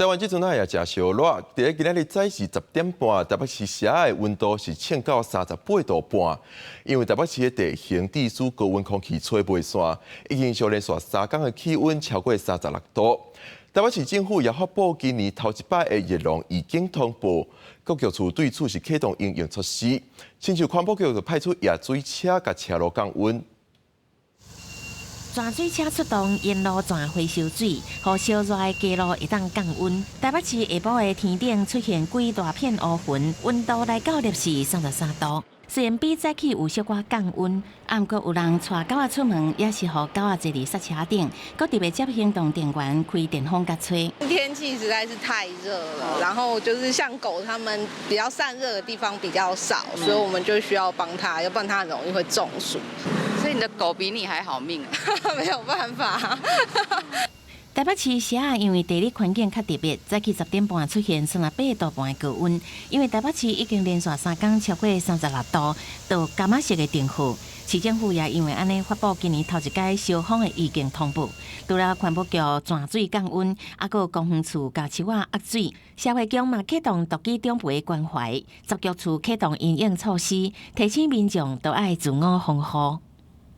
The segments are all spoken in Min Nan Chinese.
台灣這陣仔也誠燒熱，佇咧今仔日早時10點半，台北市社的溫度是衝到38度半。因為台北市的地形地處高溫空氣吹袂散，已經連續3工的氣溫超過36度。台北市政府也發布今年頭一擺的熱浪預警通報，各局處對此是啟動因應措施，親像環保局就派出壓水車共車路降溫。泉水車出動，沿路泉回收水，予燒熱的街路會當降溫。台北市下晡的天頂出現幾大片烏雲，溫度來到攝氏33度。雖然比早起有小可降溫，毋過有人帶狗仔出門，也是予狗仔坐佇剎車頂，閣特別接行動電源開電風共吹。天氣實在是太熱了，然後就是像狗，它們比較散熱的地方比較少，所以我們就需要幫它，要不然它很容易會中暑。所以你的狗比你還好命啊？沒有辦法。台北市社因為地理環境較特別，早起10點半出現38度半的高溫。因為台北市已經連續3工超過36度，到柑仔色的燈號。市政府也因為按呢發布今年頭一擺燒風的預警通報。除了環保局泉水降溫，猶閣公園處共樹仔壓水，社會局嘛啟動獨居長輩關懷，十局處啟動因應措施，提醒民眾都愛自我防護。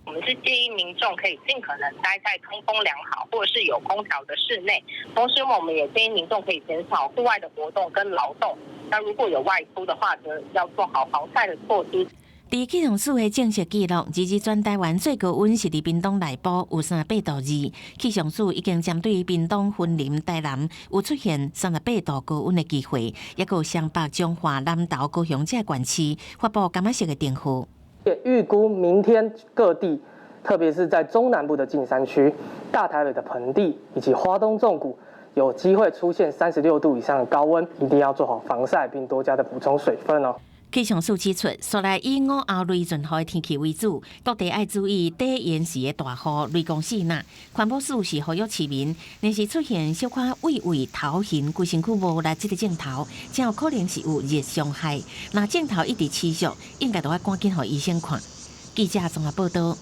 我們是建議民眾可以盡可能待在通風良好或者是有空調的室內，同時我們也建議民眾可以減少戶外的活動跟勞動。那如果有外出的話，則要做好防曬的措施。佇氣象署的正式記錄，截至全台灣最高溫是佇屏東內埔有38度2。氣象署已經針對屏東、雲林、台南有出現38度高溫的機會，抑閣有雙北、彰化、南投、高雄這縣市發布柑仔色的燈號。也預估明天各地，特別是在中南部的近山區、大台北的盆地以及花東縱谷，有機會出現36度以上的高溫，一定要做好防曬，並多加的補充水分哦。氣象署指出，紲來以午後雷陣雨的天氣為主，各地愛注意短延時的大雨、雷公爍爁。環保署是呼籲市民，若是出現小可畏畏頭暈、規身軀無力這個症頭，真有可能是有熱傷害。若症頭一直持續，應該著愛趕緊予醫生看。記者綜合報道。